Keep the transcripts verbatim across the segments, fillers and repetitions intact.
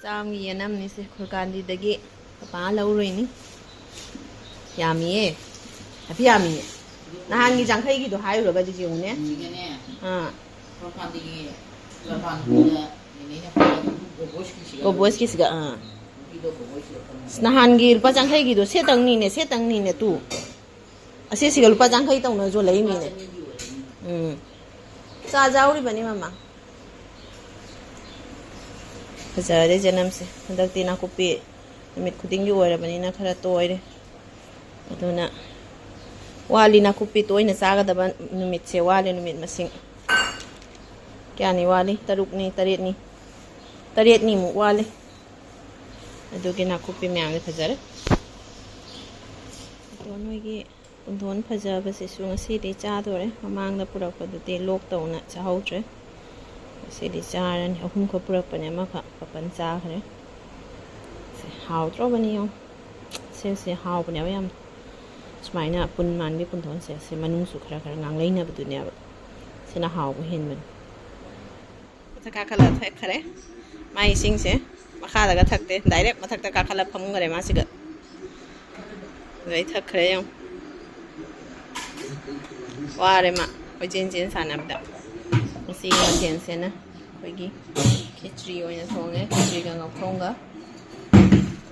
ꯇꯥꯡꯒꯤ ꯌꯦꯟ ꯑꯃꯅꯤꯁꯦ, ꯈꯨꯜꯀꯥꯟꯗꯤꯗꯒꯤ ꯄꯄꯥ ꯂꯧꯔꯨꯏꯅꯤ꯫ ꯌꯥꯝꯃꯤꯌꯦ, ꯍꯥꯏꯐꯦꯠ ꯌꯥꯝꯃꯤꯌꯦ꯫ ꯅꯍꯥꯟꯒꯤ ꯌꯥꯡꯈꯩꯒꯤꯗꯣ ꯍꯥꯏꯔꯨꯔꯒꯗꯤ ꯌꯦꯡꯉꯨꯅꯦ꯫ ꯁꯤꯒꯅꯦ, ꯑꯥ꯫ ꯈꯨꯜꯀꯥꯟꯗꯤꯒꯤ ꯖꯄꯥꯟꯒꯤꯗ ꯅꯦꯅꯦꯅ ꯄꯥꯏꯕ ꯕꯣꯕꯣꯁꯀꯤꯁꯤꯒ ꯕꯣꯕꯣꯁꯀꯤꯁꯤꯒ, ꯑꯥ꯫ ꯅꯨꯄꯤꯗꯣ ꯕꯣꯕꯣꯁꯀꯤꯁꯤꯒ ꯈꯪꯅꯩ꯫ ꯑꯁ, ꯅꯍꯥꯟꯒꯤ ꯂꯨꯄꯥ ꯌꯥꯡꯈꯩꯒꯤꯗꯣ ꯁꯦꯠꯇꯪꯅꯤꯅꯦ, ꯁꯦꯠꯇꯪꯅꯤꯅꯦ ꯇꯨ꯫ ꯑꯁꯤꯁꯤꯒ ꯂꯨꯄꯥ ꯌꯥꯡꯈꯩ ꯇꯧꯅ ꯌꯣꯜꯂꯛꯏ ꯃꯤꯅꯦ꯫ ꯎꯝ꯫ ꯆꯥ ꯌꯥꯎꯔꯤꯕꯅꯤ ꯃꯃꯥ꯫ ꯐꯖꯔꯦ ꯖꯅꯝꯁꯦ꯫ ꯍꯟꯗꯛꯇꯤ ꯅꯥꯀꯨꯞꯄꯤ ꯅꯨꯃꯤꯠ ꯈꯨꯗꯤꯡꯒꯤ ꯑꯣꯏꯔꯕꯅꯤꯅ ꯈꯔ ꯇꯣꯏꯔꯦ꯫ ꯑꯗꯨꯅ ꯋꯥꯠꯂꯤ, ꯅꯥꯀꯨꯞꯄꯤ ꯇꯣꯏꯅ ꯆꯥꯒꯗꯕ ꯅꯨꯃꯤꯠꯁꯦ ꯋꯥꯠꯂꯤ, ꯅꯨꯃꯤꯠ ꯃꯁꯤꯡ꯫ ꯀꯌꯥꯅꯤ ꯋꯥꯠꯂꯤ? ꯇꯔꯨꯛꯅꯤ, ꯇꯔꯦꯠꯅꯤ, ꯇꯔꯦꯠꯅꯤꯃꯨꯛ ꯋꯥꯠꯂꯤ꯫ ꯑꯗꯨꯒꯤ ꯅꯥꯀꯨꯞꯄꯤ ꯃꯌꯥꯝꯁꯦ ꯐꯖꯔꯦ꯫ ꯑꯗꯣ ꯅꯣꯏꯒꯤ ꯄꯨꯟꯗꯣꯟ ꯐꯖꯕꯁꯤꯁꯨ ꯉꯁꯤꯗꯤ ꯆꯥꯗꯣꯔꯦ꯫ ꯃꯃꯥꯡꯗ ꯄꯨꯔꯛꯄꯗꯨꯗꯤ ꯂꯣꯛ ꯇꯧꯅ ꯆꯥꯍꯧꯗ꯭ꯔꯦ꯫ ꯉꯁꯤꯗꯤ ꯆꯥꯔꯅꯤ꯫ ꯑꯍꯨꯝꯈꯛ ꯄꯨꯔꯛꯄꯅꯦ, ꯑꯃꯈꯛ ꯄꯄꯟ ꯆꯥꯈ꯭ꯔꯦ꯫ ꯁꯦ, ꯍꯥꯎꯗ꯭ꯔꯣꯕꯅꯤ ꯌꯦꯡꯉꯣ꯫ ꯁꯦ, ꯁꯦ ꯍꯥꯎꯕꯅꯦꯕ ꯌꯥꯝ꯫ ꯁꯨꯃꯥꯏꯅ ꯄꯨꯟ ꯃꯥꯟꯕꯤ ꯄꯨꯟꯗꯣꯟꯁꯦ, ꯁꯤ ꯃꯅꯨꯡꯁꯨ ꯈꯔ ꯈꯔ ꯉꯥꯡꯂꯩꯅꯕꯗꯨꯅꯦꯕ꯫ ꯁꯤꯅ ꯍꯥꯎꯕ ꯍꯦꯟꯕꯅꯤ꯫ ꯃꯊꯛ ꯀꯥꯈꯠꯂ ꯊꯛꯈ꯭ꯔꯦ꯫ ꯃꯥꯏ ꯏꯁꯤꯡꯁꯦ ꯃꯈꯥꯗꯒ ꯊꯛꯇꯦ, ꯗꯥꯏꯔꯦꯛ ꯃꯊꯛꯇ ꯀꯥꯈꯠꯂ ꯐꯝꯈ꯭ꯔꯦ ꯃꯥꯁꯤꯒ꯫ ꯑꯗꯩ ꯊꯛꯈ꯭ꯔꯦ ꯌꯦꯡꯉꯨ꯫ ꯋꯥꯔꯦ ꯃꯥ ꯀꯣꯏꯆꯦꯟ ꯆꯦꯟ ꯁꯥꯟꯅꯕꯗ꯫ ꯉꯁꯤꯒꯤ ꯃꯊꯦꯜꯁꯤꯅ ꯑꯩꯈꯣꯏꯒꯤ ꯈꯦꯆ꯭ꯔꯤ ꯑꯣꯏꯅ ꯊꯣꯡꯉꯦ, ꯈꯦꯆ꯭ꯔꯤꯒ ꯉꯧꯊꯣꯡꯒ꯫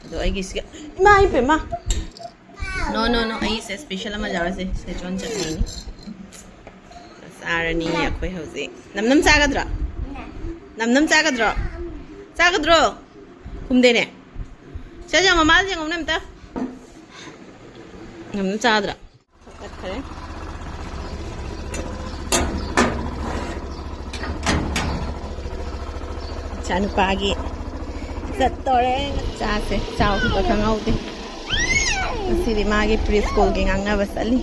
ꯑꯗꯣ ꯑꯩꯒꯤꯁꯤꯒ, ꯏꯃꯥ ꯏꯄꯦꯝꯃ! No, no, no, ꯑꯩꯁꯦ special ꯑꯃ ꯌꯥꯎꯔꯁꯦ, ꯁꯦꯆꯣꯟ ꯆꯠꯅꯤꯅꯤ꯫ ꯆꯥꯔꯅꯤ ꯑꯩꯈꯣꯏ ꯍꯧꯖꯤꯛ꯫ ꯅꯝꯅꯝ ꯆꯥꯒꯗ꯭ꯔꯣ? ꯅꯝꯅꯝ ꯆꯥꯒꯗ꯭ꯔꯣ? ꯆꯥꯒꯗ꯭ꯔꯣ? ꯈꯨꯝꯗꯦꯅꯦ꯫ ꯁꯦ, ꯁꯦ, ꯃꯃꯥꯗ ꯌꯦꯡꯉꯣꯅꯦ ꯑꯝꯇ꯫ ꯅꯝꯅꯝ ꯆꯥꯗ꯭ꯔꯥ? ꯍꯧꯒꯠꯈ꯭ꯔꯦ꯫ ꯏꯆꯥꯅꯨꯄꯥꯒꯤ ꯆꯠꯇꯣꯔꯦ꯫ ꯆꯥꯁꯦ, ꯆꯥꯎꯈꯤꯕ ꯈꯪꯍꯧꯗꯦ꯫ ꯉꯁꯤꯗꯤ ꯃꯥꯒꯤ pre schoolꯒꯤ ꯉꯥꯡꯅꯕ ꯆꯠꯂꯤ꯫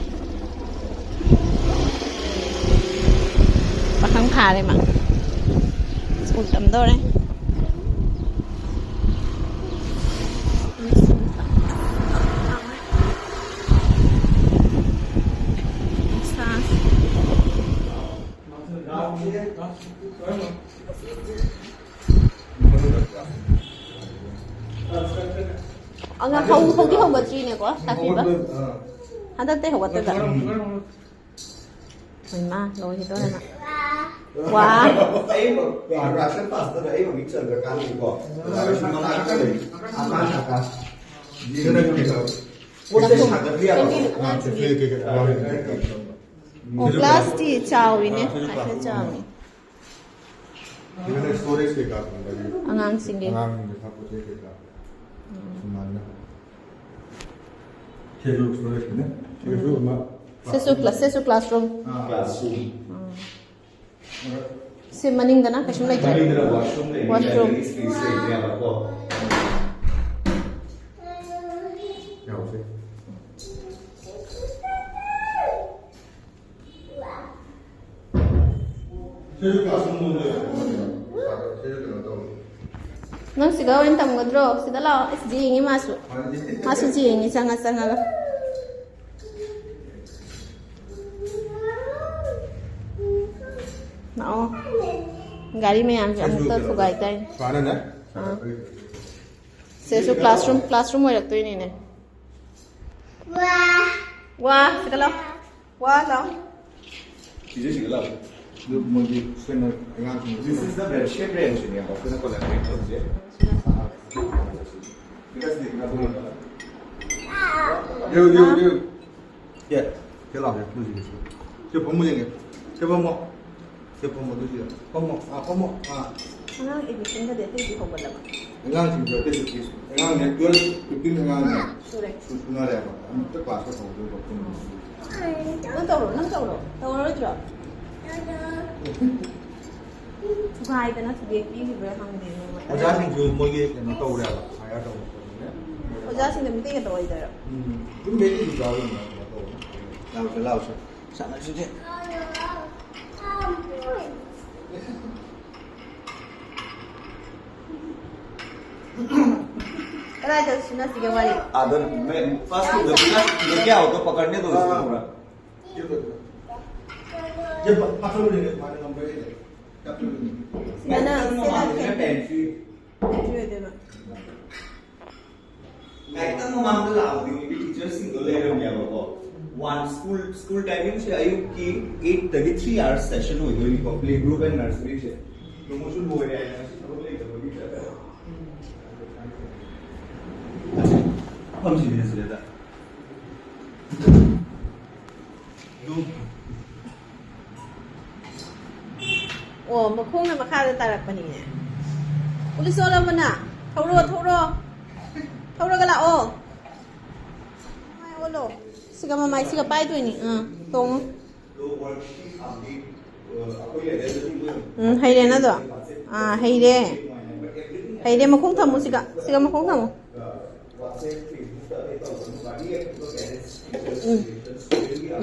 ꯄꯥꯈꯪ ꯐꯥꯔꯦ ꯃꯥ꯫ School ꯇꯝꯗꯧꯔꯦ꯫ ꯑꯉꯥꯡ ꯍꯧ-, ꯍꯧꯗꯤ ꯍꯧꯒꯠꯇ꯭ꯔꯤꯅꯦꯀꯣ, ꯇꯥꯛꯄꯤꯕ? ꯍꯟꯗꯛꯇꯩ ꯍꯧꯒꯠꯇꯣꯏꯕ? ꯍꯣꯏ, ꯃꯥ, ꯂꯣꯏꯈꯤꯗꯣꯔꯦ ꯃꯥ꯫ ꯋꯥ꯫ ꯑꯩ ꯔꯥꯁꯟ ꯄꯥꯁꯇꯗ ꯑꯩ ꯃꯃꯤꯡ ꯆꯟꯗ꯭ꯔꯀꯥꯟꯗꯗꯤꯀꯣ, ꯔꯥꯁꯟ ꯃꯅꯥꯛꯇ ꯂꯩ꯫ ꯑꯀꯥꯁ, ꯑꯀꯥꯁ꯫ ꯄꯣꯠ ꯆꯩ ꯁꯥꯒꯠꯄ ꯌꯥꯕ꯫ ꯆꯪꯕꯤꯌꯨ, ꯑꯉꯥꯡꯁꯤꯡꯒꯤ꯫ ꯑꯣ, ꯀ꯭ꯂꯥꯁꯇꯤ ꯆꯥꯎꯔꯤꯅꯦ, ꯈꯔ ꯆꯥꯎꯔꯤ꯫ ꯁꯤꯗꯅ ꯁ꯭ꯇꯣꯔꯦꯖ ꯀꯩꯀꯥ ꯊꯝꯕꯒꯤ꯫ ꯑꯉꯥꯡꯁꯤꯡꯒꯤ꯫ ꯑꯉꯥꯡꯁꯤꯡꯒꯤ ꯄꯣꯠ ꯆꯩ ꯀꯩꯀꯥ꯫ ꯁꯨꯃꯥꯏꯅ꯫ ꯁꯤꯁꯨ ꯁ꯭ꯇꯣꯔꯦꯖꯀꯤꯅꯦ꯫ ꯁꯤꯁꯨ ꯑꯃ ꯁꯤꯁꯨ ꯀ꯭ꯂꯥꯁ, ꯁꯤꯁꯨ ꯀ꯭ꯂꯥꯁꯔꯨꯝ꯫ ꯑꯥ꯫ ꯀ꯭ꯂꯥꯁꯔꯨꯝ꯫ ꯁꯤ ꯃꯅꯤꯡꯗꯅ ꯀꯩꯁꯨꯝ ꯂꯩꯇ꯭ꯔꯦ꯫ ꯃꯅꯤꯡꯗꯅ ꯋꯥꯁꯔꯨꯝ ꯂꯩ, ꯋꯥꯁꯔꯨꯝ꯫ ꯂꯩ, ꯁ꯭ꯄꯦꯁ ꯂꯩꯇꯦꯕꯀꯣ꯫ ꯌꯥꯎꯁꯦ꯫ ꯁꯤꯁꯨ ꯀ꯭ꯂꯥꯁꯔꯨꯝ ꯂꯣꯝꯗ ꯁꯤꯁꯨ ꯀꯩꯅꯣ ꯇꯧꯋꯦ꯫ ꯅꯪ ꯁꯤꯗ ꯑꯣꯏꯅ ꯇꯝꯒꯗ꯭ꯔꯣ? ꯁꯤꯗ ꯂꯥꯛꯑꯣ꯫ ꯑꯁ, ꯌꯦꯡꯉꯤ ꯃꯥꯁꯨ꯫ ꯃꯥꯁꯨ ꯌꯦꯡꯉꯤ, ꯆꯪꯉ ꯆꯪꯉꯒ꯫ ꯂꯥꯛꯑꯣ꯫ ꯒꯥꯔꯤ ꯃꯌꯥꯝꯁꯦ ꯑꯃꯨꯛꯇ ꯊꯨꯒꯥꯏ ꯇꯥꯏ꯫ ꯁꯨꯃꯥꯏꯅꯅꯦ꯫ ꯑꯥ꯫ ꯁꯤꯁꯨ ꯀ꯭ꯂꯥꯁꯔꯨꯝ, ꯀ꯭ꯂꯥꯁꯔꯨꯝ ꯑꯣꯏꯔꯛꯇꯣꯏꯅꯤꯅꯦ꯫ ꯋꯥ, ꯁꯤꯗ ꯂꯥꯎ꯫ ꯋꯥ ꯂꯥꯎ꯫ ꯁꯤꯁꯦ ꯁꯤꯗ ꯂꯥꯎ꯫ ꯑꯗꯨ ꯃꯣꯏꯒꯤ ꯁꯦꯝꯕ ꯑꯉꯥꯡꯁꯤꯡ This is the bed sheet range ꯅꯦꯕ ꯑꯩꯈꯣꯏꯅ collaborate ꯇꯧꯔꯤꯁꯦ꯫ ꯌꯦꯡꯉꯨ, ꯌꯦꯡꯉꯨ, ꯌꯦꯡꯉꯨ꯫ ꯌꯦ, ꯁꯤ ꯂꯥꯎꯁꯦ, ꯄꯨꯁꯤꯒꯦ ꯁꯤ꯫ ꯁꯤ ꯐꯝꯃꯨ ꯌꯦꯡꯒꯦ꯫ ꯁꯤ ꯐꯝꯃꯣ, ꯑꯗꯨ ꯁꯤꯗ꯫ ꯐꯝꯃꯣ, ꯑꯗꯨ ꯁꯤꯗ꯫ ꯐꯝꯃꯣ, ꯑꯥ, ꯐꯝꯃꯣ, ꯑꯥ꯫ ꯑꯉꯥꯡ admission ꯒꯗꯤ ꯑꯇꯩꯗꯤ ꯍꯧꯒꯠꯂꯕ? ꯑꯉꯥꯡꯁꯤꯡꯁꯨ ꯑꯇꯩꯁꯨ fees꯫ ꯑꯉꯥꯡꯅꯦ, twelve, fifteen ꯑꯉꯥꯡꯅꯦ꯫ ꯁꯨꯔꯦ꯫ ꯁꯨ-, ꯁꯨꯅꯔꯦꯕ꯫ ꯑꯃꯨꯛꯇ class ꯍꯧꯗꯣꯏꯕ ꯄꯨꯟꯅ꯫ ꯅꯪ ꯇꯧꯔꯣ, ꯅꯪ ꯇꯧꯔꯣ꯫ ꯇꯧꯔꯔꯣꯏꯗ꯭ꯔꯣ? ꯊꯨꯒꯥꯏꯗꯅ ꯊꯨꯗꯦꯛꯄꯤꯈꯤꯕ꯭ꯔꯥ ꯈꯪꯗꯦ ꯅꯣꯡꯃ꯫ ꯑꯣꯖꯥꯁꯤꯡꯁꯨ ꯃꯣꯏꯒꯤ ꯀꯩꯅꯣ ꯇꯧꯔꯦꯕ, hire ꯇꯧꯕ ꯈꯣꯠꯄꯅꯦ꯫ ꯑꯣꯖꯥꯁꯤꯡꯅ ꯃꯤꯇꯩꯒ ꯇꯧꯔꯣꯏꯗꯣꯏꯔꯣ? ꯎꯝ꯫ ꯑꯗꯨꯝ ꯃꯩꯇꯩꯁꯨ ꯌꯥꯎꯔꯤꯕꯅꯦ, ꯀꯩꯅꯣ ꯇꯧꯕ꯫ ꯂꯥꯎꯁꯦ, ꯂꯥꯎꯁꯦ꯫ ꯁꯥꯟꯅꯁꯤꯅꯦ꯫ ꯀꯗꯥꯏꯗ ꯁꯤꯟꯅꯁꯤꯒꯦ ꯋꯥꯔꯤ? ꯑꯗ ꯃꯦ-, first ꯗ ꯀꯌꯥ ꯍꯣꯒ ꯄꯀꯔꯅꯦ ꯗꯣ ꯎꯁꯀꯣ ꯊꯣड़ा. ये प-, पकड़ लेंगे, तुम्हारे नंबर ही है। पकड़ लेंगे। ꯁꯤꯗꯅ, ꯁꯤꯗꯅ ꯄꯦꯟ ꯄꯦꯟ ꯁꯤ ꯑꯣꯏꯗꯣꯏꯕ꯫ ꯂꯥꯏꯔꯤꯛ ꯇꯝ ꯃꯃꯥꯡꯗ ꯂꯥꯛꯑꯕꯗꯤ ꯃꯣꯏꯒꯤ ꯇꯤꯆꯔꯁꯤꯡꯗꯣ ꯂꯩꯔꯝꯃꯦꯕꯀꯣ꯫ ꯋꯥꯟ ꯁ꯭ꯀꯨꯜ ꯁ꯭ꯀꯨꯜ ꯇꯥꯏꯃꯤꯡꯁꯦ ꯑꯌꯨꯛꯀꯤ ꯑꯩꯠꯇꯒꯤ ꯊ꯭ꯔꯤ ꯑꯥꯋꯔꯁ ꯁꯦꯁꯟ ꯑꯣꯏꯗꯣꯏꯅꯤꯀꯣ, ꯄ꯭ꯂꯦ ꯒ꯭ꯔꯨꯞ ꯑꯦꯟ ꯅꯔꯁꯔꯤꯁꯦ꯫ ꯑꯗꯣ ꯃꯣꯏꯁꯨ ꯂꯣꯏꯔꯦ ꯍꯥꯏꯅ ꯉꯁꯤ ꯊꯕꯛ ꯂꯩꯇꯕꯒꯤ ꯆꯠꯈ꯭ꯔꯦ꯫ ꯐꯝꯁꯤꯅꯦ ꯁꯤꯗ꯫ ꯑꯣ, ꯃꯈꯣꯡꯅ ꯃꯈꯥꯗ ꯇꯥꯔꯛꯄꯅꯤꯅꯦ꯫ ꯄꯨꯂꯤꯁ ꯑꯣꯜꯂꯕꯣ ꯅꯪ? ꯊꯧꯔꯣ, ꯊꯧꯔꯣ꯫ ꯊꯧꯔꯒ ꯂꯥꯛꯑꯣ꯫ ꯃꯃꯥꯏ ꯑꯣꯜꯂꯣ꯫ ꯁꯤꯒ ꯃꯃꯥꯏ ꯁꯤꯒ ꯄꯥꯏꯗꯣꯏꯅꯤ꯫ ꯑꯥ, ꯇꯣꯡꯉꯣ꯫ ꯎꯝ, ꯍꯩꯔꯦꯅ ꯑꯗꯣ꯫ ꯑꯥ, ꯍꯩꯔꯦ꯫ ꯍꯩꯔꯦ, ꯃꯈꯣꯡ ꯊꯝꯃꯨ ꯁꯤꯒ꯫ ꯁꯤꯒ ꯃꯈꯣꯡ ꯊꯝꯃꯨ꯫ ꯎꯝ꯫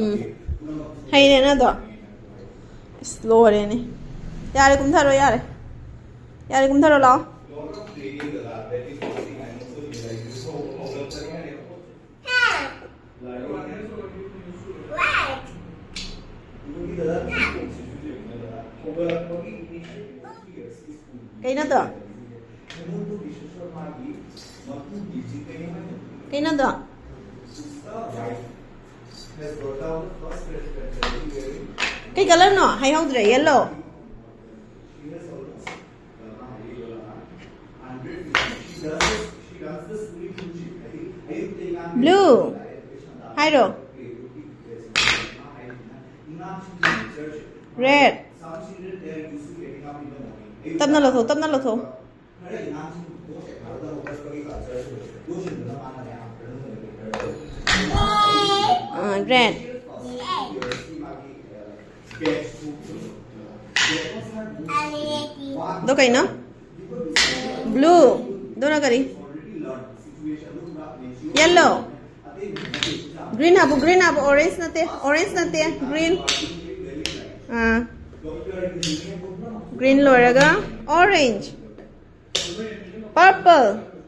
ꯎꯝ꯫ ꯍꯩꯔꯦꯅ ꯑꯗꯣ꯫ ꯑꯁ, ꯂꯣꯏꯔꯦꯅꯦ꯫ ꯌꯥꯔꯦ, ꯀꯨꯝꯊꯔꯣ, ꯌꯥꯔꯦ꯫ ꯌꯥꯔꯦ, ꯀꯨꯝꯊꯔꯣ ꯂꯥꯛꯑꯣ꯫ ꯀꯩꯅꯣꯗꯣ? ꯀꯩꯅꯣꯗꯣ? ꯀꯩ ꯀꯂꯔꯅꯣ? ꯍꯥꯏꯍꯧꯗ꯭ꯔꯦ꯫ ꯌꯦꯜꯂꯣ꯫ ꯕ꯭ꯂꯨ꯫ ꯍꯥꯏꯔꯣ꯫ ꯔꯦꯠ꯫ ꯇꯞꯅ ꯂꯧꯊꯣꯛ, ꯇꯞꯅ ꯂꯧꯊꯣꯛ꯫ ꯑꯥ, ꯔꯦꯠ꯫ ꯑꯗꯣ ꯀꯩꯅꯣ? ꯕ꯭ꯂꯨ꯫ ꯑꯗꯨꯅ ꯀꯔꯤ? ꯌꯦꯜꯂꯣ꯫ ꯒ꯭ꯔꯤꯟ ꯍꯥꯞꯄꯨ, ꯒ꯭ꯔꯤꯟ ꯍꯥꯞꯄꯨ, ꯑꯣꯔꯦꯟꯖ ꯅꯠꯇꯦ, ꯑꯣꯔꯦꯟꯖ ꯅꯠꯇꯦ, ꯒ꯭ꯔꯤꯟ꯫ ꯑꯥ꯫ ꯒ꯭ꯔꯤꯟ ꯂꯣꯏꯔꯒ ꯑꯣꯔꯦꯟꯖ꯫ ꯄꯔꯄꯜ꯫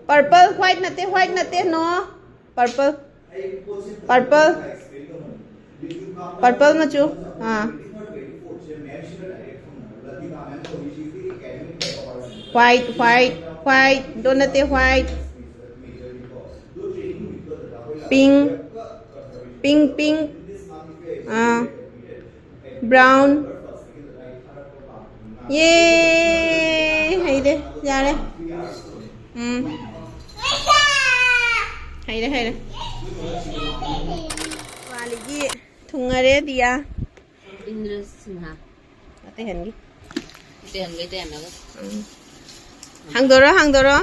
ꯄꯔꯄꯜ, ꯋꯥꯏꯠ ꯅꯠꯇꯦ, ꯋꯥꯏꯠ ꯅꯠꯇꯦ, ꯅꯣ꯫ ꯄꯔꯄꯜ꯫ ꯄꯔꯄꯜ꯫ ꯄꯔꯄꯜ ꯃꯆꯨ꯫ ꯑꯥ꯫ White, white, white. ꯗꯣ ꯅꯠꯇꯦ, ꯋꯥꯏꯠ꯫ Pink, pink, pink, ꯑꯥ, brown. ꯌꯦ! ꯍꯩꯔꯦ, ꯌꯥꯔꯦ꯫ ꯎꯝ꯫ ꯍꯩꯔꯦ, ꯍꯩꯔꯦ꯫ ꯋꯥꯂꯤꯒꯤ ꯊꯨꯡꯉꯔꯦ, ꯗꯤꯌꯥ꯫ ꯏꯟꯗ꯭ꯔ ꯁꯤꯡꯍ꯫ ꯑꯇꯩ ꯍꯟꯒꯤ꯫ ꯑꯇꯩ ꯍꯟꯒꯦ, ꯑꯇꯩ ꯍꯜꯂꯒ꯫ ꯎꯝ꯫ ꯍꯥꯡꯗꯣꯔꯣ, ꯍꯥꯡꯗꯣꯔꯣ꯫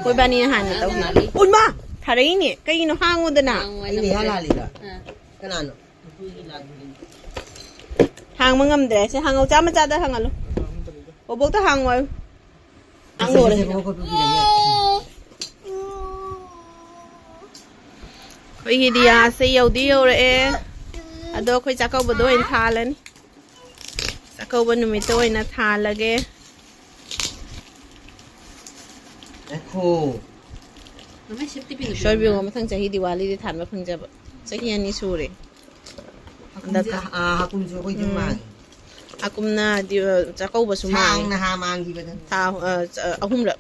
ꯀꯣꯏꯕꯥꯅꯤꯅ ꯍꯥꯟꯅ ꯇꯧꯈꯤꯕ꯫ ꯎꯏꯃꯥ! ꯊꯥꯔꯛꯏꯅꯦ꯫ ꯀꯩꯅꯣ ꯍꯥꯡꯉꯨꯗꯅ? ꯍꯥꯡꯉꯨ ꯍꯥꯏꯅ ꯑꯩꯅ ꯏꯍꯥꯟ ꯍꯥꯜꯂꯤꯕ꯫ ꯑꯥ꯫ ꯀꯅꯥꯅꯣ? ꯍꯥꯡꯕ ꯉꯝꯗ꯭ꯔꯦ꯫ ꯁꯦ, ꯍꯥꯡꯉꯧ ꯆꯥꯝꯃ ꯆꯥꯗ ꯍꯥꯡꯍꯜꯂꯨ꯫ ꯕꯣꯕꯣꯛꯇ ꯍꯥꯡꯉꯣ ꯍꯥꯏꯌꯨ꯫ ꯍꯥꯡ ꯂꯣꯏꯔꯦ꯫ ꯑꯩꯈꯣꯏꯒꯤ ꯗꯤꯌꯥꯁꯦ ꯌꯧꯗꯤ ꯌꯧꯔꯛꯑꯦ꯫ ꯑꯗꯣ ꯑꯩꯈꯣꯏ ꯆꯥꯛꯀꯧꯕꯗ ꯑꯣꯏꯅ ꯊꯥꯜꯂꯅꯤ꯫ ꯆꯥꯛꯀꯧꯕ ꯅꯨꯃꯤꯠꯇ ꯑꯣꯏꯅ ꯊꯥꯜꯂꯒꯦ꯫ ꯉꯥꯏꯈꯣ꯫ ꯃꯃꯥꯏ ꯁꯦꯞꯇꯤ ꯄꯤꯅꯕꯤꯌꯣ꯫ ꯁꯣꯏꯕꯤꯌꯣ, ꯃꯊꯪ ꯆꯍꯤ ꯗꯤꯋꯥꯂꯤꯗꯤ ꯊꯥꯟꯕ ꯐꯪꯖꯕ꯫ ꯆꯍꯤ ꯑꯅꯤ ꯁꯨꯔꯦ꯫ ꯍꯥꯀꯨꯝꯁꯦ, ꯍꯟꯗꯛ ꯑꯥ, ꯍꯥꯀꯨꯝꯁꯨ ꯑꯩꯈꯣꯏꯁꯨ ꯎꯝ꯫ ꯃꯥꯡꯉꯤ꯫ ꯍꯥꯀꯨꯝꯅ ꯗꯤ-, ꯆꯥꯛꯀꯧꯕꯁꯨ ꯃꯥꯡꯉꯤ꯫ ꯁꯥꯡꯅ ꯍꯥ ꯃꯥꯡꯈꯤꯕꯗ꯫ ꯊꯥ, ꯑ, ꯆ-, ꯑꯍꯨꯝꯂꯛ꯫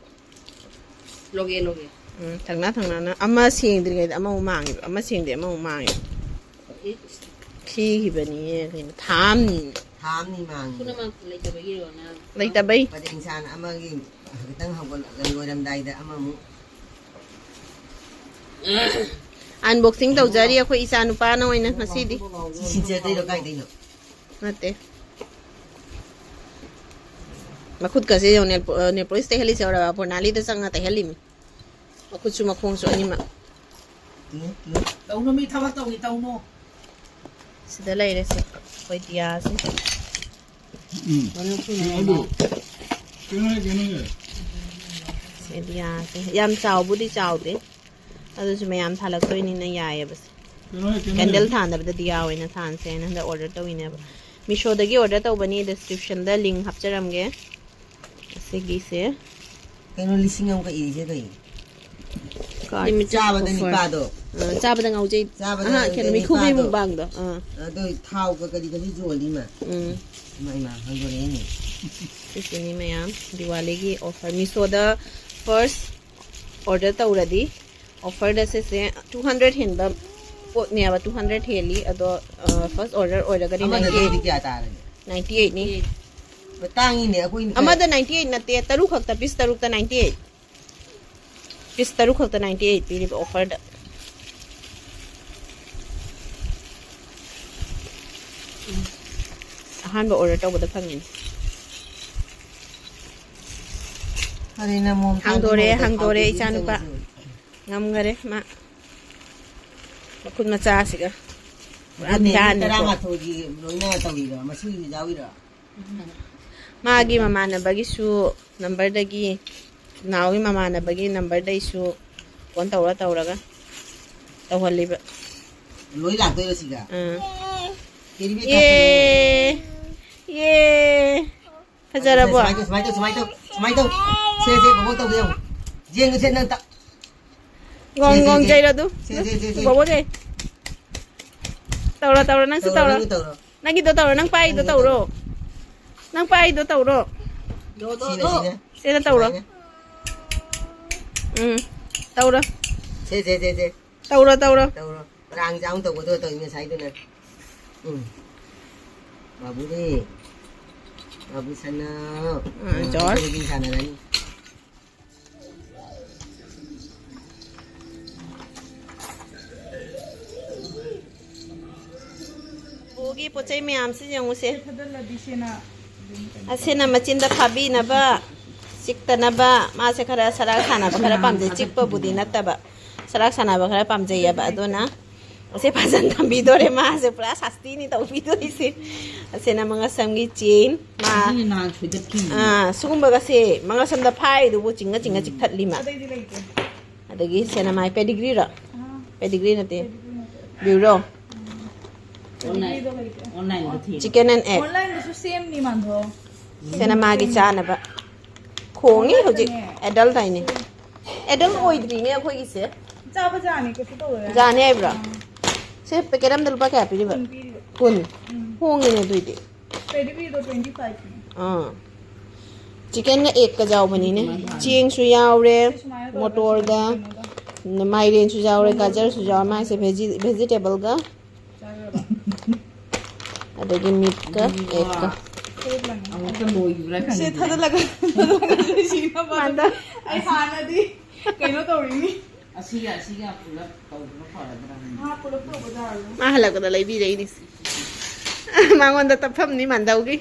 ꯂꯣꯒꯦ, ꯂꯣꯒꯦ꯫ ꯎꯝ, ꯊꯪꯅ ꯊꯪꯅꯅ ꯑꯃ ꯁꯦꯡꯗ꯭ꯔꯤꯉꯩꯗ ꯑꯃꯃꯨꯛ ꯃꯥꯡꯉꯤꯕ, ꯑꯃ ꯁꯦꯡꯗꯦ ꯑꯃꯃꯨꯛ ꯃꯥꯡꯉꯤꯕ꯫ ꯑꯦ꯫ ꯊꯤꯈꯤꯕꯅꯤꯌꯦ ꯀꯩꯅꯣ, ꯊꯥ ꯑꯃꯅꯤ꯫ ꯊꯥ ꯑꯃꯅꯤ ꯃꯥꯡꯉꯤ꯫ ꯄꯨꯝꯅꯃꯛ ꯂꯩꯇꯕꯒꯤꯔꯣ ꯅꯪ? ꯂꯩꯇꯕꯩ꯫ ꯄꯔꯦꯡ ꯁꯥꯅ ꯑꯃꯒꯤ ꯈꯤꯇꯪ ꯍꯧꯒꯠꯂ ꯂꯣꯏꯔꯝꯗꯥꯏꯗ ꯑꯃꯃꯨꯛ꯫ Unboxing ꯇꯧꯖꯔꯤ ꯑꯩꯈꯣꯏ ꯏꯆꯥ ꯅꯨꯄꯥꯅ ꯑꯣꯏꯅ ꯉꯁꯤꯗꯤ꯫ ꯁꯤ ꯁꯤꯡꯖꯗꯣꯏꯔꯣ ꯀꯥꯏꯗꯩꯅꯣ? ꯅꯠꯇꯦ꯫ ꯃꯈꯨꯠꯀꯁꯦ ꯌꯦꯡꯉꯨ, nail po-, nail polish ꯇꯩꯍꯜꯂꯤꯁꯦ ꯎꯔꯕ? ꯄ꯭ꯔꯣꯅꯥꯂꯤꯗ ꯆꯪꯉ ꯇꯩꯍꯜꯂꯤꯃꯤ꯫ ꯃꯈꯨꯠꯁꯨ ꯃꯈꯣꯡꯁꯨ ꯑꯅꯤꯃꯛ꯫ ꯇꯧꯅꯨ, ꯃꯤ ꯊꯕꯛ ꯇꯧꯔꯤ, ꯇꯧꯅꯨ꯫ ꯁꯤꯗ ꯂꯩꯔꯦꯁꯦ, ꯑꯩꯈꯣꯏ ꯗꯤꯌꯥꯁꯦ꯫ ꯎꯝ꯫ ꯃꯔꯨꯞꯁꯨ ꯀꯩꯅꯣꯗꯣ, ꯂꯩꯔꯦ꯫ ꯀꯩꯅꯣ ꯍꯥꯏ, ꯀꯩꯅꯣ ꯍꯥꯏ꯫ ꯁꯦ ꯗꯤꯌꯥꯁꯦ꯫ ꯌꯥꯝ ꯆꯥꯎꯕꯨꯗꯤ ꯆꯥꯎꯗꯦ꯫ ꯑꯗꯨꯁꯨ ꯃꯌꯥꯝ ꯊꯥꯜꯂꯛꯇꯣꯏꯅꯤꯅ ꯌꯥꯏꯌꯦꯕ ꯁꯦ꯫ ꯀꯩꯅꯣ ꯍꯥꯏ, ꯀꯩꯅꯣ ꯍꯥꯏ꯫ Candle ꯊꯥꯟꯗꯕꯗ ꯗꯤꯌꯥ ꯑꯣꯏꯅ ꯊꯥꯟꯁꯦꯅ ꯍꯟꯗꯛ order ꯇꯧꯋꯤꯅꯦꯕ꯫ ꯃꯤꯁꯣꯗꯒꯤ order ꯇꯧꯕꯅꯤ, description ꯗ link ꯍꯥꯞꯆꯔꯝꯒꯦ꯫ ꯑꯁꯤꯒꯤꯁꯦ꯫ ꯀꯩꯅꯣ ꯂꯤꯁꯤꯡ ꯑꯃꯒ ꯏꯔꯤꯁꯦ ꯀꯩꯅꯣ? Card ꯆꯥꯕꯗ offer꯫ ꯅꯤꯄꯥꯗꯣ꯫ ꯑ, ꯆꯥꯕꯗ ꯉꯥꯎꯖꯩ꯫ ꯆꯥꯕꯗ ꯑꯍꯥ, ꯀꯩꯅꯣ, ꯉꯥꯎꯖꯩ ꯃꯤꯈꯨꯕꯤ ꯅꯤꯄꯥꯗꯣ꯫ ꯃꯨꯛꯕꯥꯡꯗꯣ꯫ ꯑꯥ꯫ ꯑꯗꯣ ꯊꯥꯎꯒ ꯀꯔꯤ ꯀꯔꯤ ꯌꯣꯜꯂꯤ ꯃꯥ? ꯎꯝ꯫ ꯏꯃꯥ, ꯏꯃꯥ, ꯍꯟꯗꯣꯔꯛꯑꯦꯅꯦ꯫ ꯁꯤꯁꯤꯅꯤ ꯃꯌꯥꯝ ꯗꯤꯋꯥꯂꯤꯒꯤ offer꯫ ꯃꯤꯁꯣꯗ first ꯑꯣꯔꯗꯔ ꯇꯧꯔꯗꯤ ꯑꯣꯐꯔꯗ ꯁꯤꯁꯦ ꯇꯨ ꯍꯟꯗ꯭ꯔꯦꯠ ꯍꯦꯟꯕ ꯄꯣꯠꯅꯦꯕ, ꯇꯨ ꯍꯟꯗ꯭ꯔꯦꯠ ꯍꯦꯜꯂꯤ꯫ ꯑꯗꯣ ꯐꯥꯔꯁ ꯑꯣꯔꯗꯔ ꯑꯣꯏꯔꯒꯗꯤ ꯑꯃꯗꯗꯤ ꯅꯥꯏꯟꯇꯤ ꯑꯩꯠ, ꯀꯌꯥ ꯇꯥꯔꯒꯦ? ꯅꯥꯏꯟꯇꯤ ꯑꯩꯠꯅꯤ꯫ ꯇꯥꯡꯉꯤꯅꯦ ꯑꯩꯈꯣꯏꯅ ꯈꯔ ꯑꯃꯗ ꯅꯥꯏꯟꯇꯤ ꯑꯩꯠ ꯅꯠꯇꯦ, ꯇꯔꯨꯛ ꯈꯛꯇ, ꯄꯤꯁ ꯇꯔꯨꯛꯇ ꯅꯥꯏꯟꯇꯤ ꯑꯩꯠ꯫ ꯄꯤꯁ ꯇꯔꯨꯛ ꯈꯛꯇ ꯅꯥꯏꯟꯇꯤ ꯑꯩꯠ ꯄꯤꯔꯤꯕ ꯑꯣꯐꯔꯗ꯫ ꯑꯍꯥꯟꯕ ꯑꯣꯔꯗꯔ ꯇꯧꯕꯗ ꯐꯪꯉꯤꯅꯤ꯫ ꯑꯗꯩ ꯅꯃꯣꯝ ꯍꯥꯡꯗꯣꯔꯦ, ꯊꯥꯡꯗꯣꯔꯦ, ꯍꯥꯡꯗꯣꯔꯦ, ꯊꯥꯎꯗꯤ ꯏꯆꯥꯅꯨꯄꯥ꯫ ꯆꯪꯉꯁꯨ꯫ ꯉꯝꯈꯔꯦ ꯃꯥ꯫ ꯃꯈꯨꯠ ꯃꯆꯥꯁꯤꯒ꯫ ꯄꯨꯔꯥ ꯑꯗꯨꯅꯦ, ꯃꯤ ꯙ꯭ꯌꯥꯟꯅꯤꯀꯣ꯫ ꯇꯔꯥꯃꯥꯊꯣꯏꯒꯤ ꯂꯣꯏꯅ ꯇꯧꯔꯤꯔꯣ? ꯃꯁꯤꯒꯤ ꯌꯥꯎꯔꯤꯔꯣ? ꯃꯥꯒꯤ ꯃꯃꯥꯟꯅꯕꯒꯤꯁꯨ ꯅꯝꯕꯔꯗꯒꯤ, ꯅꯥꯎꯒꯤ ꯃꯃꯥꯟꯅꯕꯒꯤ ꯅꯝꯕꯔꯗꯩꯁꯨ ꯐꯣꯟ ꯇꯧꯔ ꯇꯧꯔꯒ ꯇꯧꯍꯜꯂꯤꯕ꯫ ꯂꯣꯏ ꯂꯥꯛꯇꯣꯏꯔꯣ ꯁꯤꯒ? ꯑꯥ꯫ ꯀꯦꯔꯤ ꯕꯦꯒ ꯌꯦ! ꯍꯥꯞꯆꯜꯂꯣ꯫ ꯌꯦ! ꯐꯖꯔꯕꯣ? ꯁꯨꯃꯥꯏꯅ ꯇꯧ, ꯁꯨꯃꯥꯏꯅ ꯇꯧ, ꯁꯨꯃꯥꯏꯅ ꯇꯧ, ꯁꯨꯃꯥꯏꯅ ꯇꯧ꯫ ꯁꯦ, ꯁꯦ, ꯕꯣꯕꯣꯛ ꯇꯧꯒꯦ ꯌꯦꯡꯉꯨ꯫ ꯌꯦꯡꯉꯨ ꯁꯦ, ꯅꯪ ꯇ-, ꯒꯣꯡ, ꯁꯦ, ꯁꯦ, ꯒꯣꯡ ꯁꯦ꯫ ꯆꯩꯔꯣ ꯑꯗꯨ꯫ ꯁꯦ, ꯁꯦ, ꯁꯦ, ꯁꯦ꯫ ꯕꯣꯕꯣꯛ ꯆꯩ꯫ ꯇꯧꯔꯣ, ꯇꯧꯔꯣ, ꯅꯪꯁꯨ ꯇꯧꯔꯣ, ꯇꯧꯔꯣ꯫ ꯅꯪꯒꯤ ꯇꯧꯔꯣ꯫ ꯅꯪꯒꯤꯗꯣ ꯇꯧꯔꯣ, ꯅꯪ ꯄꯥꯏꯗꯣ ꯅꯪꯒꯤꯗꯣ ꯇꯧꯔꯣ꯫ ꯇꯧꯔꯣ꯫ ꯅꯪ ꯄꯥꯏꯗꯣ ꯇꯧꯔꯣ꯫ ꯗꯣ, ꯗꯣ, ꯁꯤꯅ, ꯗꯣ꯫ ꯁꯤꯅ꯫ ꯁꯤꯅ ꯇꯧꯔꯣ꯫ ꯁꯨꯃꯥꯏꯅ꯫ ꯎꯝ, ꯇꯧꯔꯣ꯫ ꯁꯦ, ꯁꯦ, ꯁꯦ, ꯁꯦ꯫ ꯇꯧꯔꯣ, ꯇꯧꯔꯣ꯫ ꯇꯧꯔꯣ꯫ ꯔꯥꯡ ꯆꯥꯎꯅ ꯇꯧꯒꯗꯕ ꯇꯧꯏ ꯉꯁꯥꯏꯗꯨꯅ꯫ ꯎꯝ꯫ ꯕꯥꯕꯨꯗꯤ꯫ ꯕꯥꯕꯨ ꯁꯅꯥ꯫ ꯑꯥ, ꯎꯝ, ꯖꯣꯔꯖ꯫ ꯑꯗꯨꯗꯒꯤ ꯁꯥꯟꯅꯔꯅꯤ꯫ ꯕꯣꯒꯤ ꯄꯣꯠ ꯆꯩ ꯃꯌꯥꯝꯁꯤ ꯌꯦꯡꯉꯨꯁꯦ꯫ ꯊꯥꯗꯜꯂꯗꯤ ꯁꯦꯅ ꯑꯗꯨꯝ ꯀꯩꯅꯣ ꯑꯁꯤꯅ ꯇꯧꯔꯦ꯫ ꯃꯆꯤꯟꯗ ꯐꯥꯕꯤꯅꯕ, ꯆꯤꯛꯇꯅꯕ꯫ ꯃꯥꯁꯦ ꯈꯔ ꯁꯔꯥꯛ ꯁꯥꯟꯅꯕ ꯈꯔ ꯄꯥꯝꯖꯩ, ꯆꯤꯛꯄꯕꯨꯗꯤ ꯅꯠꯇꯕ, ꯁꯔꯥꯛ ꯁꯥꯟꯅꯕ ꯈꯔ ꯄꯥꯝꯖꯩꯌꯦꯕ꯫ ꯑꯗꯨꯅ ꯑꯁꯤ ꯐꯖꯅ ꯊꯝꯕꯤꯗꯣꯔꯦ꯫ ꯃꯥꯁꯦ ꯄꯨꯔꯥ ꯁꯥꯁꯇꯤꯅꯤ ꯇꯧꯕꯤꯗꯣꯏꯁꯦ꯫ ꯑꯁꯤꯅ ꯃꯉꯛꯁꯝꯒꯤ ꯆꯦꯟ꯫ ꯃꯥ, ꯑꯗꯨꯅ ꯅꯍꯥꯟ ꯁꯣꯏꯗꯠꯈꯤꯕꯅꯤ꯫ ꯑꯥ, ꯁꯤꯒꯨꯝꯕꯒꯁꯦ ꯃꯉꯛꯁꯝꯗ ꯐꯥꯏꯗꯨꯕꯨ ꯆꯤꯡꯉ ꯆꯤꯡꯉ ꯎꯝ꯫ ꯆꯤꯛꯊꯠꯂꯤ ꯃꯥ꯫ ꯑꯇꯩꯗꯤ ꯂꯩꯇꯦ꯫ ꯑꯗꯒꯤ ꯁꯦꯅꯃꯥꯏ ꯄꯦꯗꯤꯒ꯭ꯔꯤꯔꯣ? ꯑꯥ꯫ ꯄꯦꯗꯤꯒ꯭ꯔꯤ ꯅꯠꯇꯦ꯫ ꯄꯦꯗꯤꯒ꯭ꯔꯤ ꯅꯠꯇꯦ꯫ ꯕ꯭ꯌꯨꯔꯣ꯫ ꯄꯦꯗꯤꯒ꯭ꯔꯤꯗꯣ ꯂꯩꯇꯦ꯫ Chicken and egg꯫ ꯑꯣꯟꯂꯥꯏꯟꯗꯁꯨ ꯁꯦꯝꯅꯤ ꯃꯥꯟꯗꯣ꯫ ꯁꯦꯅꯃꯥꯒꯤ ꯆꯥꯅꯕ꯫ ꯈꯣꯡꯉꯤ ꯍꯧꯖꯤꯛ꯫ ꯑꯣꯟꯂꯥꯏꯟꯗꯅꯦ꯫ ꯑꯦꯗꯜꯠ ꯍꯥꯏꯅꯤ꯫ ꯑꯦꯗꯜꯠ ꯑꯣꯏꯗ꯭ꯔꯤꯅꯦ ꯑꯩꯈꯣꯏꯒꯤꯁꯦ꯫ ꯆꯥꯕ ꯖꯥꯅꯤ, ꯀꯩꯁꯨ ꯇꯧꯔꯣꯏ꯫ ꯖꯥꯅꯤ ꯍꯥꯏꯕ꯭ꯔꯣ? ꯑꯥ꯫ ꯁꯦ, ꯄꯦꯀꯦꯠ ꯑꯝꯗ ꯂꯨꯄꯥ ꯀꯌꯥ ꯄꯤꯔꯤꯕ? ꯀꯨꯟ ꯄꯤꯔꯤꯕ꯫ ꯀꯨꯟ? ꯎꯝ꯫ ꯍꯣꯡꯉꯤꯅꯦ ꯑꯗꯨꯏꯗꯤ꯫ ꯄꯦꯗꯤꯒ꯭ꯔꯤꯗꯣ twenty five ꯅꯦ꯫ ꯑꯥ꯫ ꯆꯤꯛꯀꯟꯒ ꯑꯦꯛꯀ ꯌꯥꯎꯕꯅꯤꯅꯦ꯫ ꯆꯦꯡꯁꯨ ꯌꯥꯎꯔꯦ, ꯃꯣꯇꯣꯔꯒ, ꯃꯥꯏꯔꯦꯟꯁꯨ ꯌꯥꯎꯔꯦ, ꯒꯥꯖꯔꯁꯨ ꯌꯥꯎꯔꯦ꯫ ꯃꯥꯏꯁꯦ ꯚꯦꯖꯤ ꯚꯦꯖꯤꯇꯦꯕꯜꯒ, ꯑꯗꯒꯤ ꯃꯤꯠꯀ ꯑꯦꯛꯀ꯫ ꯑꯃꯨꯛꯇ ꯂꯣꯏꯈꯤꯕ꯭ꯔꯥ ꯁꯦ ꯈꯪꯗꯦ꯫ ꯊꯥꯗꯠꯂꯒ ꯊꯥꯗꯠꯂꯒ ꯁꯤꯅꯕ꯫ ꯃꯥꯟꯗ- ꯑꯩ ꯍꯥꯟꯅꯗꯤ ꯀꯩꯅꯣ ꯇꯧꯔꯤꯅꯤ꯫ ꯑꯁꯤꯒ ꯑꯁꯤꯒ ꯄꯨꯂꯞ ꯇꯧꯕꯅ ꯐꯔꯗ꯭ꯔꯥ ꯈꯪꯗꯦ꯫ ꯃꯥ ꯄꯨꯂꯞ ꯇꯧꯕ ꯌꯥꯔꯣꯏ꯫ ꯃꯥ ꯍꯜꯂꯛꯄꯗ ꯂꯩꯕꯤꯔꯛꯏꯅꯤ꯫ ꯃꯉꯣꯟꯗ ꯇꯞꯐꯝꯅꯤ ꯃꯥꯟꯗꯧꯒꯤ꯫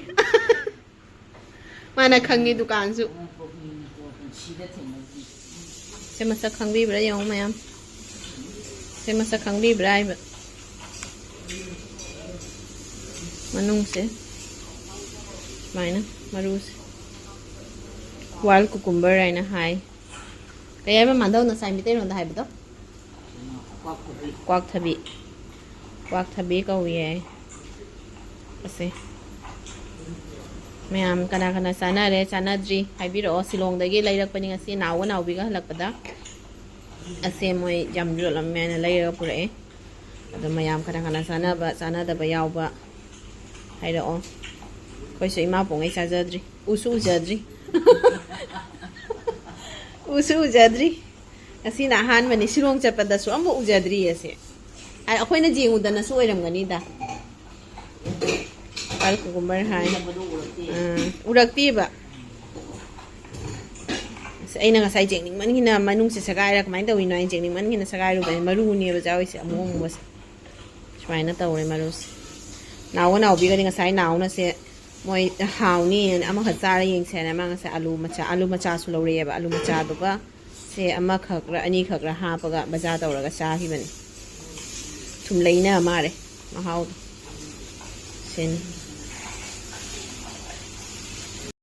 ꯃꯥꯅ ꯈꯪꯉꯤ ꯗꯨꯀꯥꯟꯁꯨ꯫ ꯄꯨꯟꯁꯤꯗ ꯊꯦꯡꯅꯗ꯭ꯔꯤ꯫ ꯁꯦ ꯃꯁꯛ ꯈꯪꯕꯤꯕ꯭ꯔꯥ ꯌꯦꯡꯉꯣ ꯃꯌꯥꯝ꯫ ꯁꯦ ꯃꯁꯛ ꯈꯪꯕꯤꯕ꯭ꯔꯥ ꯍꯥꯏꯕ꯫ ꯃꯅꯨꯡꯁꯦ ꯁꯨꯃꯥꯏꯅ ꯃꯔꯨꯁꯦ꯫ ꯋꯥꯏꯜ ꯀꯨꯀꯨꯝꯕꯔ ꯍꯥꯏꯅ ꯍꯥꯏ꯫ ꯀꯩ ꯍꯥꯏꯕ ꯃꯥꯟꯗꯧ ꯉꯁꯥꯏ ꯃꯤꯇꯩꯂꯣꯟꯗ ꯍꯥꯏꯕꯗꯣ? ꯀ꯭ꯋꯥꯛ ꯀꯣꯕꯤ꯫ ꯀ꯭ꯋꯥꯛꯊꯕꯤ꯫ ꯀ꯭ꯋꯥꯛꯊꯕꯤ ꯀꯧꯏꯌꯦ꯫ ꯑꯁꯦ꯫ ꯃꯌꯥꯝ ꯀꯅꯥ ꯀꯅꯥ ꯆꯥꯅꯔꯦ, ꯆꯥꯅꯗ꯭ꯔꯤ ꯍꯥꯏꯕꯤꯔꯛꯑꯣ꯫ ꯁꯤꯂꯣꯡꯗꯒꯤ ꯂꯩꯔꯛꯄꯅꯤ ꯉꯁꯤ ꯅꯥꯎꯒ ꯅꯥꯎꯕꯤꯒ ꯍꯜꯂꯛꯄꯗ꯫ ꯑꯁꯦ ꯃꯣꯏ ꯌꯥꯝ ꯌꯣꯜꯂꯝꯃꯦꯅ ꯂꯩꯔꯒ ꯄꯨꯔꯛꯑꯦ꯫ ꯑꯗꯣ ꯃꯌꯥꯝ ꯀꯅꯥ ꯀꯅꯥ ꯆꯥꯅꯕ, ꯆꯥꯅꯗꯕ ꯌꯥꯎꯕ ꯍꯥꯏꯔꯛꯑꯣ꯫ ꯑꯩꯈꯣꯏꯁꯨ ꯏꯃꯥ ꯄꯣꯛꯉꯩ ꯆꯥꯖꯗ꯭ꯔꯤ꯫ ꯎꯁꯨ ꯎꯖꯗ꯭ꯔꯤ꯫ ꯎꯁꯨ ꯎꯖꯗ꯭ꯔꯤ꯫ ꯉꯁꯤꯅ ꯑꯍꯥꯟꯕꯅꯤ꯫ ꯁꯤꯂꯣꯡ ꯆꯠꯄꯗꯁꯨ ꯑꯃꯐꯥꯎ ꯎꯖꯗ꯭ꯔꯤ ꯑꯁꯦ꯫ ꯑꯩꯈꯣꯏꯅ ꯌꯦꯡꯉꯨꯗꯅꯁꯨ ꯑꯣꯏꯔꯝꯒꯅꯤꯗ꯫ ꯋꯥꯏꯜ ꯀꯨꯀꯨꯝꯕꯔ ꯍꯥꯏ꯫ ꯎꯗꯕꯗꯣ ꯎꯔꯛꯇꯦ꯫ ꯑꯥ, ꯎꯔꯛꯇꯦꯕ꯫ ꯑꯁ, ꯑꯩꯅ ꯉꯁꯥꯏ ꯌꯦꯡꯅꯤꯡꯃꯟꯈꯤꯅ ꯃꯅꯨꯡꯁꯦ ꯁꯦꯒꯥꯏꯔ ꯀꯃꯥꯏꯅ ꯇꯧꯔꯤꯅꯣ ꯍꯥꯏꯅ ꯌꯦꯡꯅꯤꯡꯃꯟꯈꯤꯅ ꯁꯦꯒꯥꯏꯔꯨꯕꯅꯤ꯫ ꯃꯔꯨꯅꯦꯕ ꯆꯥꯎꯔꯤꯁꯦ ꯑꯃꯨꯛ ꯑꯃꯨꯕꯁꯦ꯫ ꯁꯨꯃꯥꯏꯅ ꯇꯧꯔꯦ ꯃꯔꯨꯁꯦ꯫ ꯅꯥꯎꯒ ꯅꯥꯎꯕꯤꯒꯗꯤ ꯉꯁꯥꯏ ꯅꯥꯎꯅꯁꯦ ꯃꯣꯏ ꯍꯥꯎꯅꯤꯅ ꯑꯃꯈꯛ ꯆꯥꯔ ꯌꯦꯡꯁꯦꯅ ꯃꯥ ꯉꯁꯥꯏ ꯑꯂꯨ ꯃꯆꯥ, ꯑꯂꯨ ꯃꯆꯥꯁꯨ ꯂꯧꯔꯛꯑꯦꯕ꯫ ꯑꯂꯨ ꯃꯆꯥꯗꯨꯒ ꯁꯦ ꯑꯃꯈꯛꯔ ꯑꯅꯤꯈꯛꯔ ꯍꯥꯞꯄꯒ ꯕꯖꯥꯔ ꯇꯧꯔꯒ ꯆꯥꯈꯤꯕꯅꯤ꯫ ꯁꯨꯝ ꯂꯩꯅ ꯃꯥꯜꯂꯦ ꯃꯍꯥꯎꯗꯣ꯫ ꯁꯤꯅꯤ꯫